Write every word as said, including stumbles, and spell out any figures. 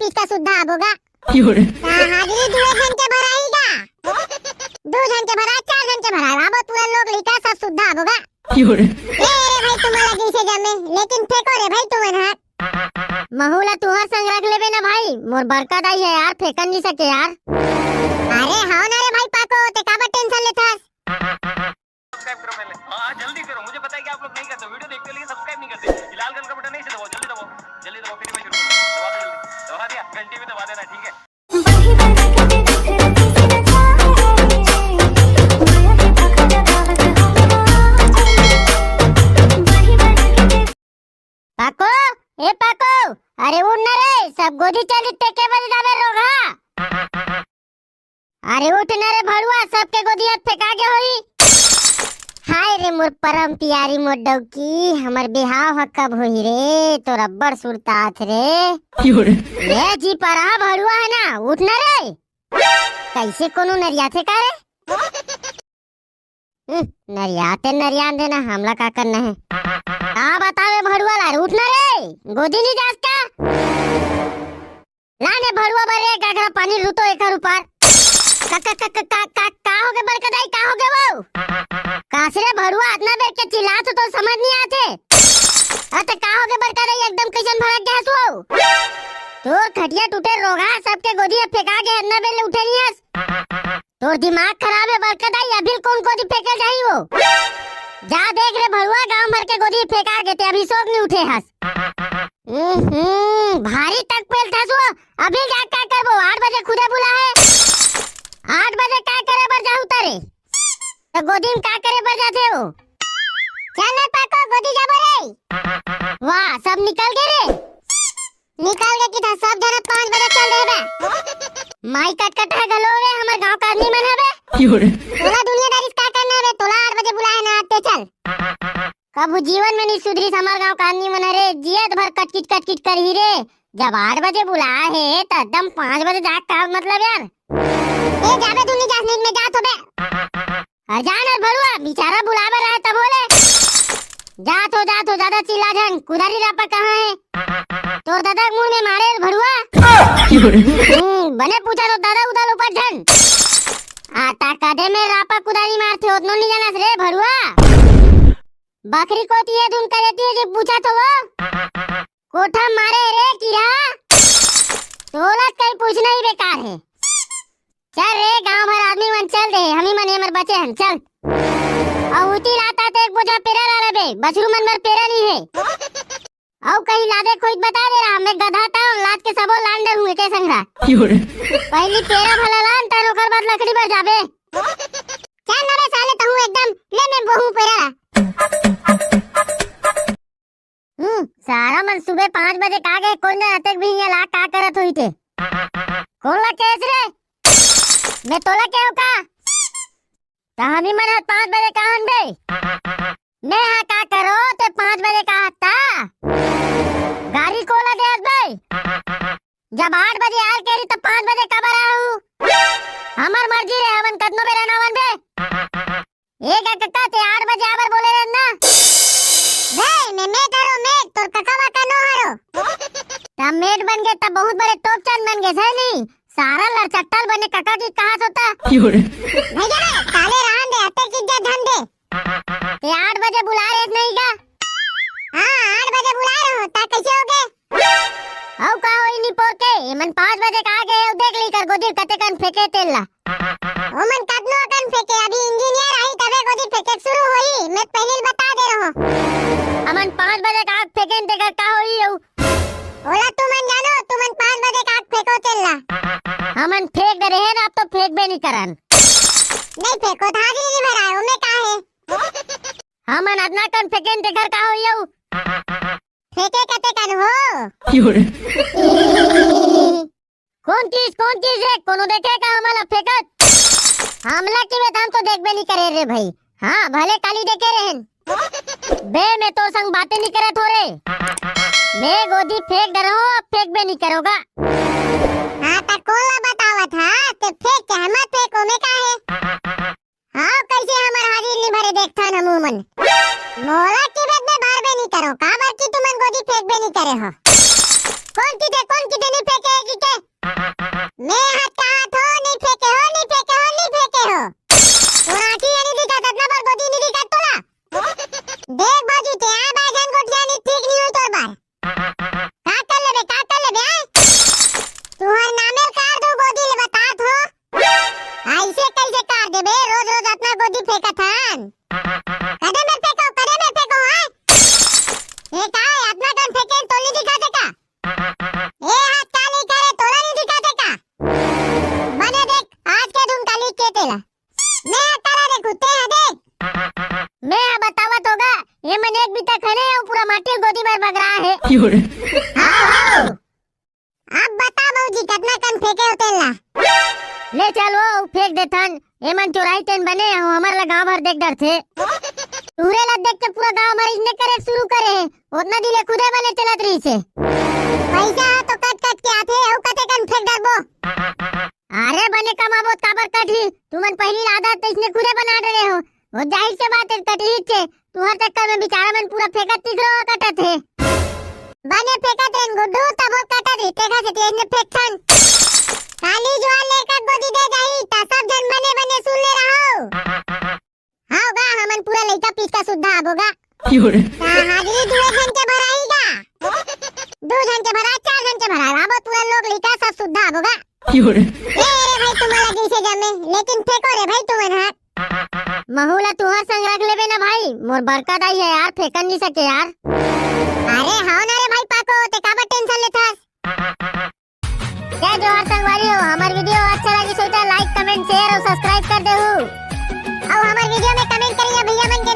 इसका सुद्धा आबोगा। हाँ, हाजिरी दू झन के भराई गा। दू झन के भराई, चार झन के भराई, आबो तुरंत लोग लइका सब सुद्धा आबोगा। ए रे भाई, तुमन ला जइसे जमे, लेकिन फेंको रे भाई तुमन हा। महू ला तुहर संग रख लेबे ना भाई, मोर बड़का दाई हे यार, फेंकन नहीं सके यार। अरे हव ना रे भाई पाको, ते काबर टेंशन लेथस? सब्सक्राइब करो पहले। हाँ, जल्दी करो, मुझे पता है कि आप लोग नहीं करते, वीडियो देखते हो लेकिन सब्सक्राइब नहीं करते। ये लाल कलर का बटन है, इसे दबाओ, जल्दी दबाओ, जल्दी दबाओ, फिर मैं शुरू करूँ। दबा दो जल्दी, दबा दिया, घंटी भी दबा देना, ठीक है? पाको, ए पाको, अरे उठ ना रे, सब गोदी चली टेके बजे जाबे रोगहा। अरे उठ ना रे भड़ुआ, सबके गोदी हाथ फेंका गे होई। हाय रे मोर परम प्यारी मोर डौकी, हमर बिहाव ह कब होही रे, तोर अब्बड़ सुरता आत रे। ए जी परा भड़ुआ है ना, उठ ना रे। कैसे कोनो नरियाथे का रे? हम्म, नरियाते नरियान देना, हमला का करना है? का बतावे भड़ुआ ला, उठ ना रे, गोदी नहीं जास का? ला ने भड़ुआ बर रे, गागरा पानी रुतो एकर ऊपर। का, का, का, का, का, का, का होगे बड़का दाई, का होगे वो? कास रे भड़ुआ, अतना बेर के चिल्लात हो तो समझ नहीं आथे। अते का होगे बड़का दाई, एकदम कैसन भड़क गया तू? तोर खटिया टूटे रोगा, सबके गोदी में फेंका के अतना बेर ले उठे नहीं हस। तोर दिमाग खराब है बड़का दाई, अभी कौन गोदी फेंके जाही वो? जा देख रे भड़ुआ, गांव भर के गोदी फेंका के ते अभी सोक नहीं उठे हस। हम्म, भारी तक पेल थस वो, अभी जा क्या करबो? आठ बजे खुदे बुला है, आठ बजे क्या करे बर जाहू तारे? तो गोदी में क्या करे बर जाथे वो? चल रे पाको, गोदी जाबो रे। वाह, सब निकल गए रे। निकल के किथा सब झन पाँच बजे चल रहे बे। माई कटकट है गलो रे, हमर गांव का आदमी मन हवे। तोला दुनियादारी से का करना है बे? तोला आठ बजे बुलाए ना, ते चल। कभू जीवन में नहीं सुधरी हमर गांव का आदमी मन रे, जियत भर कटकिट कटकिट करही रे। जब आठ बजे बुलाए है त एकदम पाँच बजे जाए का मतलब यार? ए जाबे तू नहीं जास नहीं, मैं जात हो बे। अरे जा ना भड़ुआ, बेचारा बुलावे रहे तब बोले। जात हो, जात हो, ज्यादा चिल्ला झन। कुदारी रापा कहाँ है? तोर दादा के मुंह में मारे रे भड़ुआ। हम्म, बने पूछा तो दादा उदा लोपट झन। आता कदे में रापा कुदारी मारथे, ओतनो नहीं जानस रे भड़ुआ। बकरी कोती है धुन करे ती है जे पूछा तो वो। कोठा मारे रे कीरा। तोला कहीं पूछना ही बेकार है। चल रे, गांव भर आदमी मन चल दे, हमी मन एमर बचे हन, चल। अउ उती लाता ते एक बोझा पेरा ला लेबे, बछरू मन बर पेरा नहीं है। अउ कहीं लादे कोई बता दे रहा, मैं गधा था, लाद के सबो लान डर हूँ एके संघरा। पहली पेरा भला लान, तन ओकर बाद लकड़ी बर जाबे। चल ना बे साले, तहूँ एकदम, ले मैं बोहूँ पेरा ला। हम्म, सारा मन सुबह पाँच बजे का गए, कौन जाने अतेक भी यहाँ ला का करत होई थे? कौन ला केस रे? मैं तोला केव का? त हमी मन ह पाँच बजे का हन बे? मैं हा का करो ते पाँच बजे का हत्ता? गाड़ी कोला दे बे? जब आठ बजे आल केरी त पाँच बजे काबर आहू? हमर मर्जी रे, हमन कतनो बेरा ना मन बे। ए गा कक्का, ते आठ बजे आबर बोले रहे ना। बे, मैं मेट हरो, मेट, तोर कका वाका नो हरो। तब मेट बन गए, तब बहुत बड़े टोपचन बन गए, सही नहीं? सारा लड़चट्टल बने कका की कहा होता। भैया रे, साले रहन दे, अते की इज्जत धन दे। ते आठ बजे बुला रहे नहीं का? हाँ, आठ बजे बुला रहे हो, ता कैसे हो गए? अउ का होई निपोर के, एमन पाँच बजे का आ गए, अउ देख ली कर गोदी कते कन फेंके तेल ला। ओमन कतनो अकन फेंके, अभी इंजीनियर आही तबे गोदी फेंके शुरू होही, मैं पहले ही बता दे रहो। हमन पाँच बजे का आग फेंकेन तेकर का होही अउ? ओला तुमन जानो, तुमन पाँच बजे का आग फेंको तेल ला। हमन फेंक दे रहे ना, अब तो फेंकबे नहीं करन। नहीं फेंको, धारी नहीं भराए, ओमे का है? हमन अतना कन फेंकेन तेकर का होही अउ? फेंके कते कन हो? कौन चीज, कौन चीज रे? कोनो देखे का हमला फेंकत? हमला की बे, हम तो देखबे नहीं करे रे भाई। हाँ, भले काली देखे रहन। बे, मैं तो संग बातें नहीं करत हो रे। मैं गोदी फेंक दे रहा हूँ, अब फेंकबे नहीं करोगा। हाँ, त कोला बतावत हा, ते फेंक के हमर फेंको में का है? हाँ, कैसे हमर हाजिर नहीं भरे देखथन हमू मन। मोला की बे, मैं भरबे नहीं करो, काबर की तुमन गोदी फेंकबे नहीं करे हो। कोन कहिथे, कोन कहिथे नइ फेंके हे कहिके? मैं हा कहाथों, नइ फेंके हो, नइ फेंके हो, नइ फेंके हो। तोर आँखी नइ दिखत, अतना बड़ गोदी नइ दिखत तोला? देख भौजी, तें आय बाय झन गोठियानी, ठीक नइ होही तोर बर। का कर लेबे, का कर लेबे, आय? तुंहर नामे ल काट दूं गोदी ले, बताथों। अइसे कइसे काट देबे? रोज रोज अतना गोदी फेंकत हन। कते मेर फेंकों, कते मेर फेंकों, आय? ए का, अतना कन फेंकेन तोला नइ दिखत हे का? ए हा काली करे, तोला नइ दिखत हे का? बने देख, आज के धुन काली के तेला। मैं हा काला देखहूं, तें हा देख। मैं हा बतावत हों गा, एमन एक बित्ता खने हे अउ पूरा माटी गोदी मेर बगरा हे। हाव, हाव। अब बता भौजी, कतना कन फेंके हो तेला? ले चल वो, फेंक देथन। एमन चोराही तेन बने हो, हमर ला गांव भर देख डरथे। तुंहरे ला देख के पूरा गांव भर अइसने करे शुरू करे हे। ओतना दिन ले खुदे बने चलत रहिसे। पइसा ह तो कट कट के आथे, अउ कते कन फेंक डरबो। अरे बने कमाबो त काबर कटही? तुमन पहिली ले आदत अइसने खुदे बना डरे हो। वो जाहिर से बात हे, कटही चे। तुंहर चक्कर में बिचारा मन पूरा फेंकत तिकरो कटत हे। बने फेंकत रेहेन गुड्डू, तभो कटत रही, तेखर सेती अइसने फेंकथन। काली जुवार ले एक गोदी दे जाही, त सब झन बने बने सुन ले रहव। हाव गा, हमन पूरा लइका पिचका सुद्धा आबो गा। त हाजिरी दुए झन के भराही गा। दू झन के भराही, चार झन के भराही, आबो पूरा लोग लइका सब सुद्धा आबो गा। ए रे भाई, तुमन ला जइसे जमे, लेकिन फेंको रे भाई तुमन हा। महूं ला तुंहर संग रख लेबे ना भाई, मोर बड़का दाई हे यार, फेंकन नइ सके यार। अरे हव ना रे भाई पाको, तें काबर tension लेथस? जय जोहार संगवारी हो, हमर video अच्छा लगिस होही त like, comment, share अउ subscribe कर देहू। अउ हमर video में comment करिया भइया मन